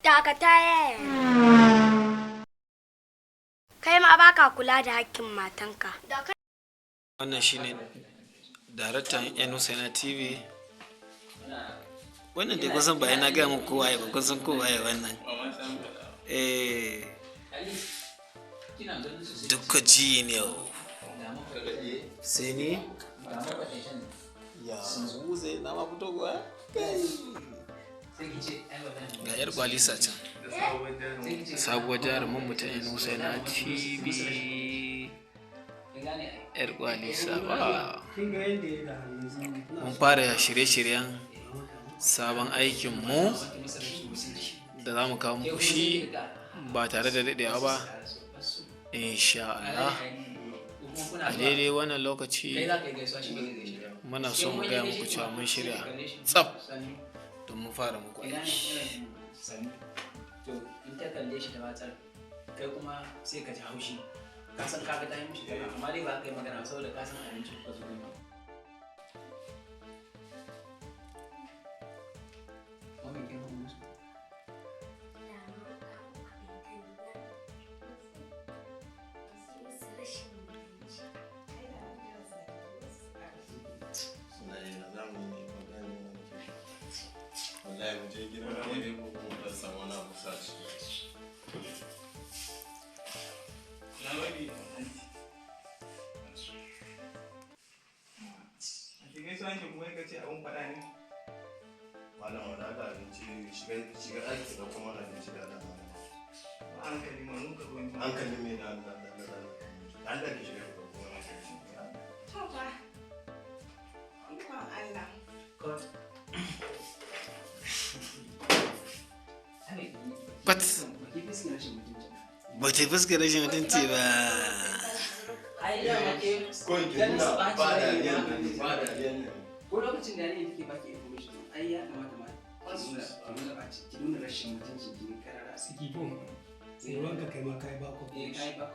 Dakata yaya. Kai ma baka kula da hakkin matanka. Wannan shine daraktan Yan Husaina TV. Wannan dai kusan ba yana gaya muku kowa ya ba, kun san kowa ya wannan. Eh, duka ji ne. Sai ni? Ya wuze na ma fito kuwa? Ga yar kwalisa can. Sabuwar jarumin mu ta Yan Husaina TV. Yar kwalisa ba. Mun fara shirye-shiryen sabon aikin mu da za mu kawo muku shi ba tare da daɗewa ba. Insha Allah. A daidai wannan lokaci muna so mu gaya muku cewa mun shirya tsaf domin fara muku aiki. To in ta kalle shi ta watsar, kai kuma sai ka ji haushi. Ka san ka ga ta yi mishi kaza, amma dai ba ka yi magana ba saboda ka san abinci ka zo nema. Mami, kin ga musu? Wallahi mu je gidan kere ko kuma dan samu wani abu sa ci. Na bari anti. A cikin gaisuwa ne kuma ka ce abun faɗa ne. Malam, wadata abinci, shiga shiga ɗaki ka ɗauko mana abinci da Allah malam. Ba hankali ma mun ka zo ne. Hankali mai da Allah da Allah da Allah. Da Allah ki shiga ki ɗauko mana abinci. To fa, ikon Allah. God. But Baki fuskar rashin mutunci. ba ta fuskar rashin mutunci ba. Ai dama ke Ko in ki ganin su nuna ɓaci ba rai dariyan ne. nan ne, ba dariyan nan. Ko lokacin da yarinya take baki information, ai ya kamata ma ki nuna ɓaci, ki nuna rashin mutunci ki karara. Sikibo, tsoronka kai ma kai ba Eh, kai ba.